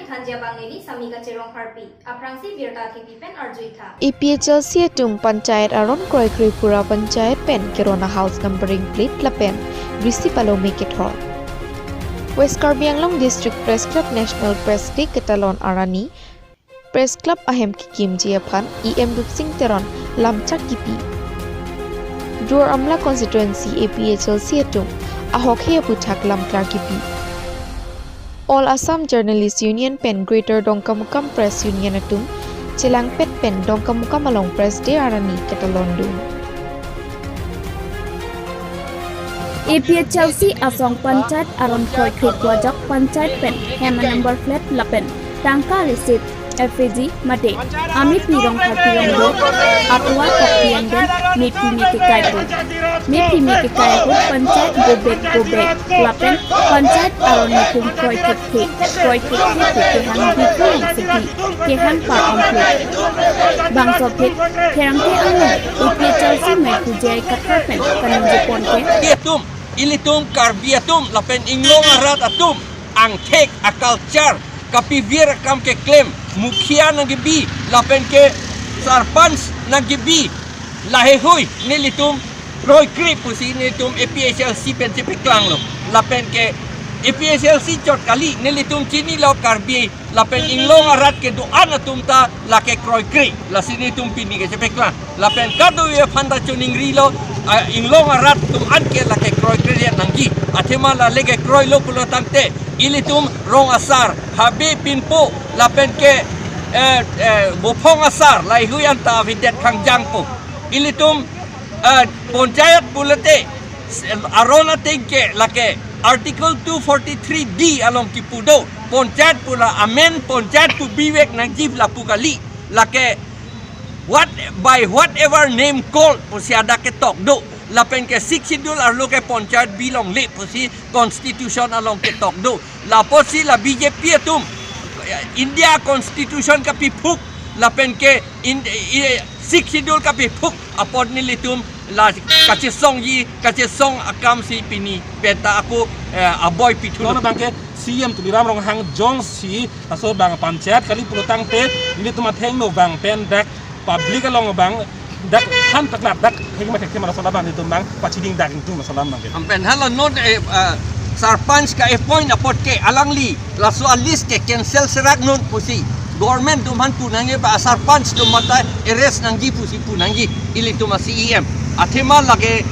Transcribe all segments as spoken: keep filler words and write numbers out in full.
Thanjia bang neli Samika Cherong Harpi. Aphrangsi birta thepi pen arjuitha. A P H L C atum panchayat aron kroikre pura panchayat pen Kirana House numbering plate lapen risi palome kethor. West Karbi Anglong District Press Club National Press Day ketalon arni Press Club ahem kekimji aphan E M Rupsing Teron lamchak kipi. Duar Amla Constituency A P H L C atum ahokhe aputhak lamklar kipi. All Assam Journalist Union pen Greater Dongkamukam Press Union atum chelangpet pen Dongkamukam along Press Day arni ketalondun. A P H L C asong panchayat aron kroikre pu ajok panchayat pen hem number plate lapen tangka receipt, F A G mate amepi rong hati rong do atwa kokpi angden mephi me kekai ahut, mephi me kekai ahut panchayat go back go back lapen panchayat aron netum kroikre kroikre pu kehang bipu angsiti kehang par ampli. Bangso aphi pherangke anglong A P H L C mai pujai kathar pen kaningje pon ke. Atum, ilitum Karbi atum lapen inglong arat atum angthek aculture kapivir akam keklem, mukhia nangkebi lapen ke sarpanch nangkebi, laheihui nelitum kroikre pusi nelitum A P H L C pen chepaklanglo. Lapen ke A P H L C chot kali, nelitum chinilo Karbi lapen inglong arat kedo-an atum ta lake kroikre, lasi nelitum pini ke chepaklang. Lapen kadokave aphan ta choningrilo, ah, inglong arat atum an ke lake kroikre nangji. Athema la lake kroilo pulo tangte, ilitum rong asar, habe pinpo, lapen ke, eh, eh, bophong asar, laheihui anta avedet khangjangpo. Ilitum, eh, panchayat pulote, s-, aron ateng ke lake Article two forty-three D along kipu do, panchayat pu la amen panchayat pu bivek nangji lapu kali, lake what, by whatever name called pusi hadak ketok do, lapen ke Sixth Schedule arlo ke panchayat bilongle pusi Constitution along ketok do. Lapusi la B J P atum India Constitution kapiphuk lapen ke in, i, Sixth Schedule kapiphuk apot nelitum la kachesongji, kachesong akam si pini penta ako, eh, aboi pithu. Non abangke C E M Tuliram Ronghang jongsi laso abang panchayat kali pulo tangte nelitum athengno abang pen dak public along abang dak han taklat dak hegi mathek thema laso labang nelitum abang pachiding dak ingtung laso labang ke. Ampen hala non, eh, ah, sarpanch ka-appoint apot ke alangli laso a-list ke cancel serak non pusi government atum aphan pu nangji, ba sarpanch atum mata arrest nangji pusi pu nangji ilitum a-C E M. Athema lake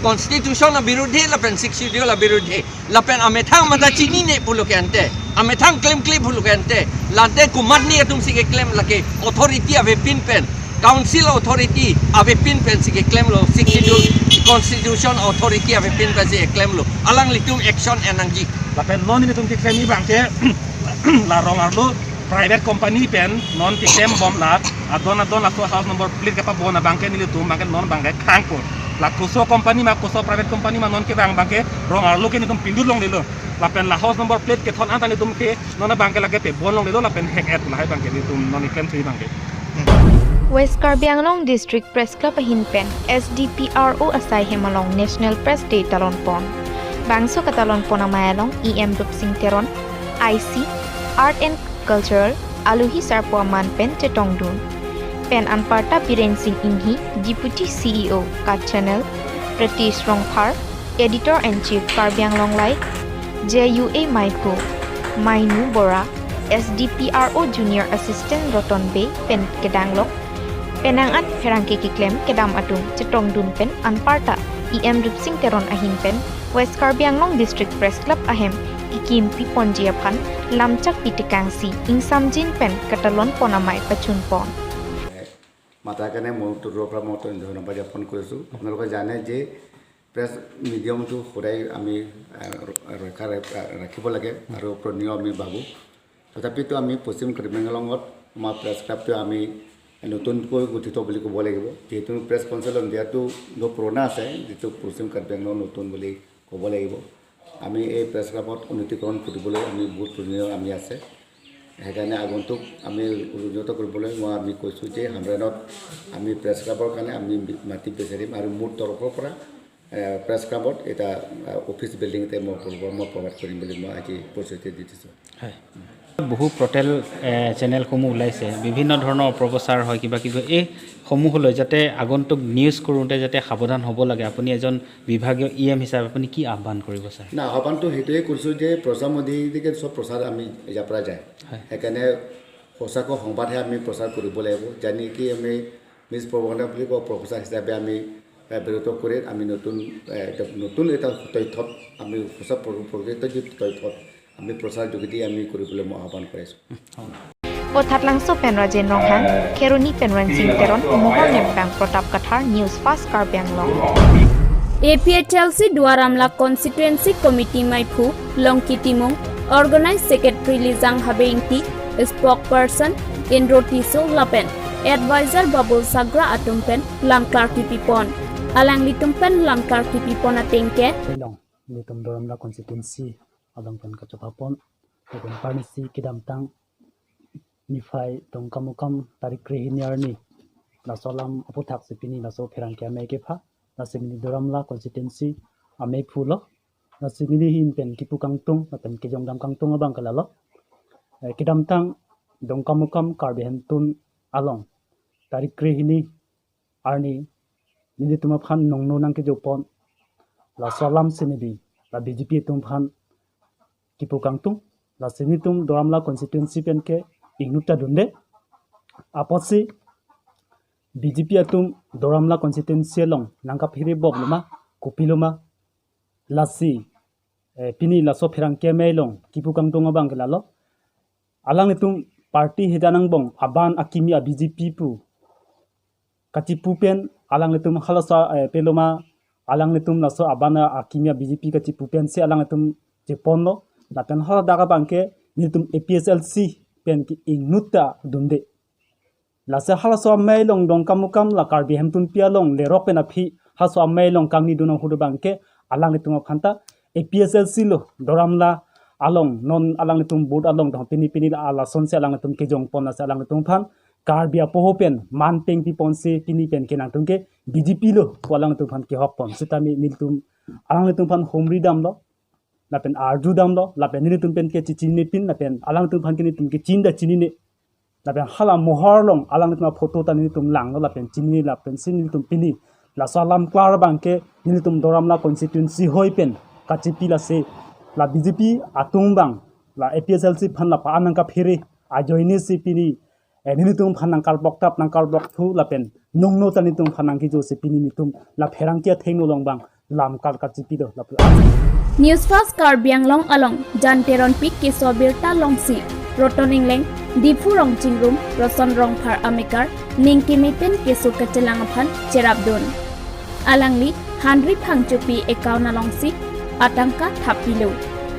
Constitution abirudhe lapen Sixth Schedule abirudhe. Lapen amethang mata chinine pulo ke ante, amethang klemkle pulo ke ante, late komatne atum si keklem, lake authority avepin pen, council authority avepin pen si keklemlo, Sixth Schedule Constitution authority avepin pen si keklemlo. Alanglitum action en nangji. Lapen non nelitum keklem abangke la rong arlo private company pen non keklem bom la adon adon laso house number plate kepabon abangke nelitum abangke non abangke khangpo. La koso company ma, koso private company ma, non kevang abangke rong arlo ke nelitum pindut longlelo. Lapen la house number plate kethon anta nelitum ke non abangke lake pebon longlelo lapen hek-et lahai abangke nelitum non keklem thu abangke. West Karbi Anglong District Press Club ahin pen S D P R O asai hem along National Press Day talon pon. Bangso katalon pon amei along E M Rupsing Teron, I C, Art and Cultural, alohi sarpo aman pen chetongdun. Pen anparta Biren Singh Inghi, Deputy C E O, Kutch Channel, Pratish Rongphar, Editor in Chief Karbi Anglong Live, J U A Maiphu, Mainu Bora, S D P R O Junior Assistant Roton Bey pen kedanglok. Penang an pherangke keklem kedam atum chetongdun pen anparta E M Rupsing Teron ahin pen West Karbi Anglong District Press Club ahem kekimpi ponji aphan lamchak pitekangsi ingsamjin pen katalon pon amei pachun pon. মাতাৰ কাৰণে মই তোৰ পৰা মই ধন্যবাদ জ্ঞাপন কৰিছোঁ। আপোনালোকে জানে যে প্ৰেছ মিডিয়ামটো সদায় আমি, আহ, ৰ-, ৰক্ষা ৰা-, ৰাখিব লাগে আৰু প্ৰণীয় আমি ভাবোঁ। তথাপিতো আমি পশ্চিম কাৰ্বি আংলঙত আমাৰ প্ৰেছ ক্লাবটো আমি নতুনকৈ গঠিত বুলি ক'ব লাগিব। যিহেতু প্ৰেছ কাউন্সিল অফ ইণ্ডিয়াটো বহুত পুৰণা আছে, যিটো পশ্চিম কাৰ্বি আংলং নতুন বুলি ক'ব লাগিব। আমি এই প্ৰেছ ক্লাবত উন্নীতকৰণ কৰিবলৈ আমি বহুত পুৰণীয়া আমি আছে। সেইকাৰণে আগন্তুক আমি উন্নত কৰিবলৈ মই আমি কৈছোঁ যে হামৰাণত আমি প্ৰেছ ক্লাবৰ কাৰণে আমি মাটি বিচাৰিম আৰু মোৰ তৰফৰ পৰা, এ, প্ৰেছ ক্লাবত এটা, এ, অফিচ বিল্ডিং এটা মই প্ৰভ-, মই প্ৰভাইড কৰিম বুলি মই আজি প্ৰতিশ্ৰুতি দি দিছোঁ। হয়। বহু পৰ্টেল, এ, চেনেলসমূহ ওলাইছে, বিভিন্ন ধৰণৰ অপপ্ৰচাৰ হয়, কিবা কিবি, এইসমূহলৈ যাতে আগন্তুক নিউজ কৰোঁতে যাতে সাৱধান হ'ব লাগে, আপুনি এজন বিভাগীয় ই এম হিচাপে আপুনি কি আহ্বান কৰিব, ছাৰ? না, আহ্বানটো সেইটোৱে কৰিছোঁ যে প্ৰচাৰ মাধ্যমেদিকে চব প্ৰচাৰ আমি ইয়াৰ পৰা যায়। হয়। সেইকাৰণে সঁচাকৈ সংবাদহে আমি প্ৰচাৰ কৰিব লাগিব। যেনেকৈ আমি মিছ প্ৰপাগাণ্ডা বুলি কওঁ, প্ৰচাৰ হিচাপে আমি, এ, বিৰত কৰি আমি নতুন, এ, এটা নতুন এটা তথ্যত আমি সঁচা প্ৰ-, প্ৰকৃত যি তথ্যত আমি প্ৰচাৰ যোগেদি আমি কৰিবলৈ মই আহ্বান কৰিছোঁ। Patharlangso pen Rajen Ronghang, Kheroni pen Rensing Teron, Mohor Nemkang, Pratap Kathar, News Fast Karbi Anglong. A P H L C Duar Amla Constituency Committee maiphu Longki Timung, Organize Secretary Lijang Habe Ingti, Spokesperson Indro Tisso lapen Advisor Babul Sagra atum pen lamklar kipipon. Alanglitum pen lamklar kipipon ateng ke. Helong, nelitum Duar Amla Constituency abang pen kachopapon, lapen parnisi kedamtang niphai Dongkamukam tarik krehini arni, laso alam aputhaksi pini laso pherangke amei kepha, lasi neli Duar Amla Constituency ameiphu lo, lasi neli ahin pen kipu kangtung lapen kejongdam kangtung abang ke lalo. Eh, kedamtang Dongkamukam Karbi Hemtun along tarik krehini arni nelitum aphan nongno nangkejopon, laso alam si neli la B J P atum aphan kipu kangtung, lasi nelitum Duar Amla Constituency pen ke ingnut ta dunde. Apotsi B J P atum Duar Amla Constituency along nangkaphere bop loma, kopi loma, lasi, eh, pini laso pherangke amei along kipu kangtung abang ke lalo. Alanglitum party hida nangbong aban akimi a B J P pu kachipu pen alanglitum halaso, eh, peloma, alanglitum laso aban akimi a B J P kachipu pensi alanglitum cheponlo. Lapen haladak abang ke nelitum A P H L C pen ke ingnut ta dunde. Lasi halaso amei along Dongkamukam la Karbi Hemtunpi along lerok pen aphi halaso amei along kangni dun ahut abang ke alanglitum aphan ta A P H L C lo Duar Amla along non alanglitum booth along dong pini pini la alasonsi alanglitum kejongpon, lasi alanglitum aphan Karbi apoho pen man pengpiponsi pini pen ke nangtum ke B J P lo pu alanglitum aphan kehokpon. Sitame nelitum alanglitum aphan humri damlo, lapen arju damlo, lapen nelitum pen ke chichinine pin, lapen alanglitum aphan ke nelitum ke chin ta chinine. Lapen hala mohor along alanglitum aphoto ta nelitum langlo, lapen chinine, lapensi nelitum pini laso alam klar abang ke nelitum Duar Amla Constituency hoi pen kachipi, lasi la B J P atum abang la A P H L C aphan la pa-an nangkaphere ajoinesi pini, eh, nelitum aphan nangkarboktap, nangkarbokthu lapen nongno ta nelitum aphan nangkejosi pini nelitum la pherangke athengno along abang lamklar kachipi do lapu. News Fast Karbi Anglong along Jan Teronpi keso abirta alongsi Roton Engleng, Diphu Rongchingrum, Roson Rongphar amekar ning keme pen keso kachelang aphan cherapdun. Alangli Henry Phangchopi account alongsi atangka thappilo.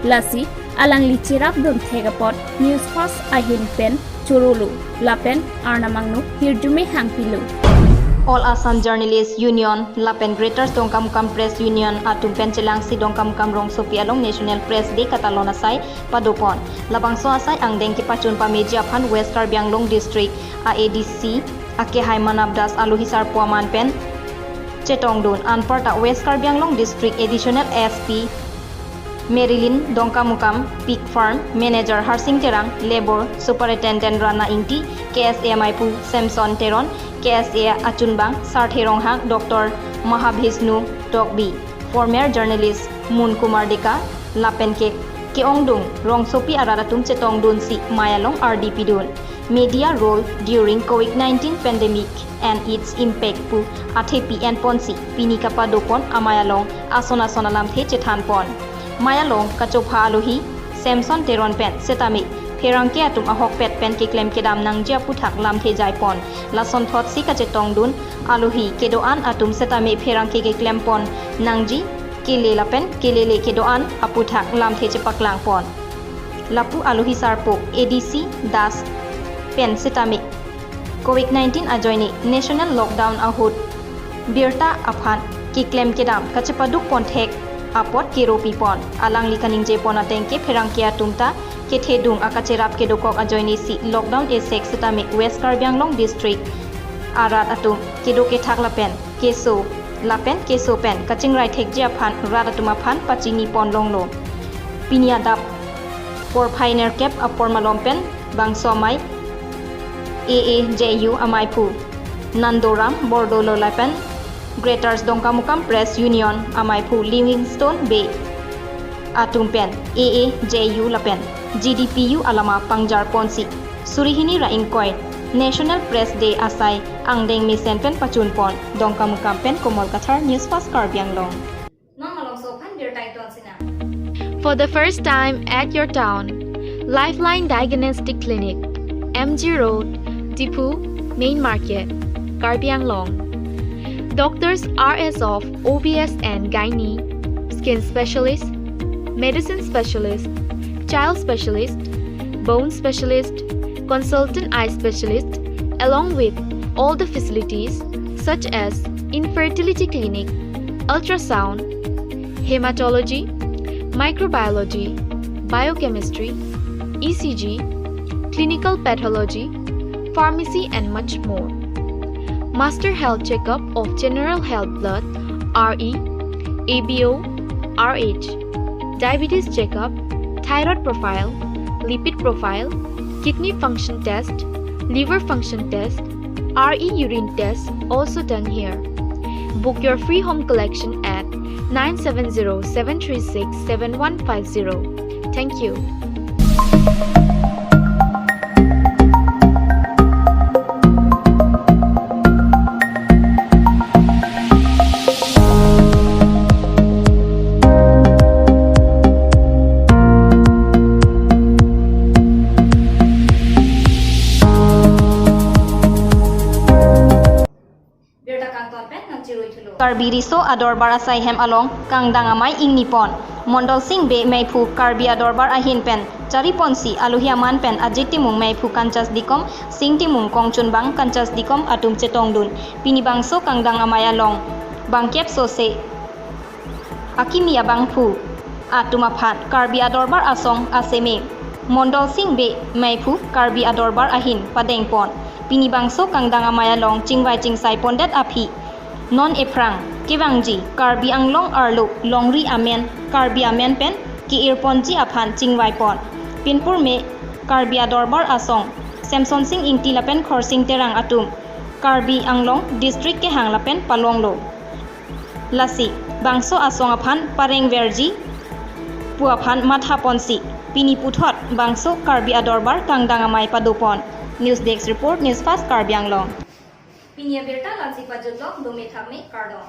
Lasi alangli cherapdun thek apot News Fast ahin pen chorolo lapen arnam angno hirjume hangpilo. All Assam Journalist Union lapen Greater Dongkamukam Press Union atum pen chelangsi Dongkamukam rongsopi along National Press Day katalon asai padopon. Labangso asai angdeng kepachun pameji aphan West Karbi Anglong District a A D C akehai Manab Das alohi sarpo aman pen chetongdun. Anparta West Karbi Anglong District Additional S P Marilyn Dongkamukam, Pig Farm Manager Harsing Terang, Labour Superintendent Rana Ingti, K S A maiphu Samson Teron, K S A achunbang Sarthe Ronghang, Doctor Mahabishnu Tokbi, former journalist Mun Kumar Deka, lapen ke ke-ongdung rongsopi arat atum chetongdunsi mei along ardi pidun. Media role during COVID nineteen pandemic and its impact pu athepi enponsi pini kapadopon amei along ason ason alamthe chethanpon. Mei along kachopha alohi Samson Teron pen setame pherangke atum ahokpet pen keklem kedam nangji aputhak lamthe jaipon. Lasonthotsi kachetongdun alohi kedo-an atum setame pherangke keklempon nangji, kele lapen kelele kedo-an aputhak lamthe chepaklangpon. Lapu alohi sarpo A D C Das pen setame COVID nineteen ajoine national lockdown ahut birta aphan keklem kedam kachepadukpon thek apot kero pipon. Alangli kaningjepon ateng ke pherangke atum ta kethedung akacherap kedokok ajoinesi lockdown esek setame West Karbi Anglong District arat atum kedo kethak lapen keso lapen keso pen kachingrai thekji aphan rat atum aphan pachinipon longlo. Pini adap porphai nerkep apor malom pen bangso amei A A J U amaiphu Nandoram Bordoloi lapen Greater Dongkamukam Press Union amaiphu Livingstone Bey atum pen A A J U lapen G D P U alama pangjar ponsi suri hini ra ingkoi National Press Day asai angdeng mesen pen pachun pon. Dongkamukam pen Komol Kathar, News Fast Karbi Anglong. Non malomso aphan birta ington sinang. For the first time at your town, Lifeline Diagnostic Clinic, M G Road, Diphu, Main Market, Karbi Anglong. Doctors are as of O B S and gynae, skin specialist, medicine specialist, child specialist, bone specialist, consultant eye specialist, along with all the facilities such as infertility clinic, ultrasound, hematology, microbiology, biochemistry, E C G, clinical pathology, pharmacy and much more. Master health checkup of general health, blood, R E, A B O, R H, diabetes checkup, thyroid profile, lipid profile, kidney function test, liver function test, R E urine test also done here. Book your free home collection at nine seven zero seven three six seven one five zero. Thank you. Birta kangton pen nangchirui thulo. Karbi Riso Adorbar asai hem along kangdang amei ingni pon. Mondol Sing Bey meiphu Karbi Adorbar ahin pen chari ponsi alohi aman pen Ajit Timung meiphu Kanchas Dikom, Sing Timung kongchunbang Kanchas Dikom atum chetongdun. Pini bangso kangdang amei along bangkep sose akimi abangphu atum aphan Karbi Adorbar asong aseme Mondol Sing Bey meiphu Karbi Adorbar ahin padeng pon. Pini bangso kangdang amei along chingvai chingsai pondet aphi non ephrang kevangji Karbi Anglong arlo longri amen Karbi amen pen ke-ir ponji aphan chingvai pon. Pinpur me Karbi Adorbar asong Semson Sing Ingti lapen Khorsing Terang atum Karbi Anglong district kehang lapen palonglo. Lasi bangso asong aphan pareng verji pu aphan matha ponsi pini puthot bangso Karbi Adorbar kangdang amei pado pon. News Desk Report, News Fast Karbi Anglong. Pini abirta la-ansi pajutlo, dome thame, kardom.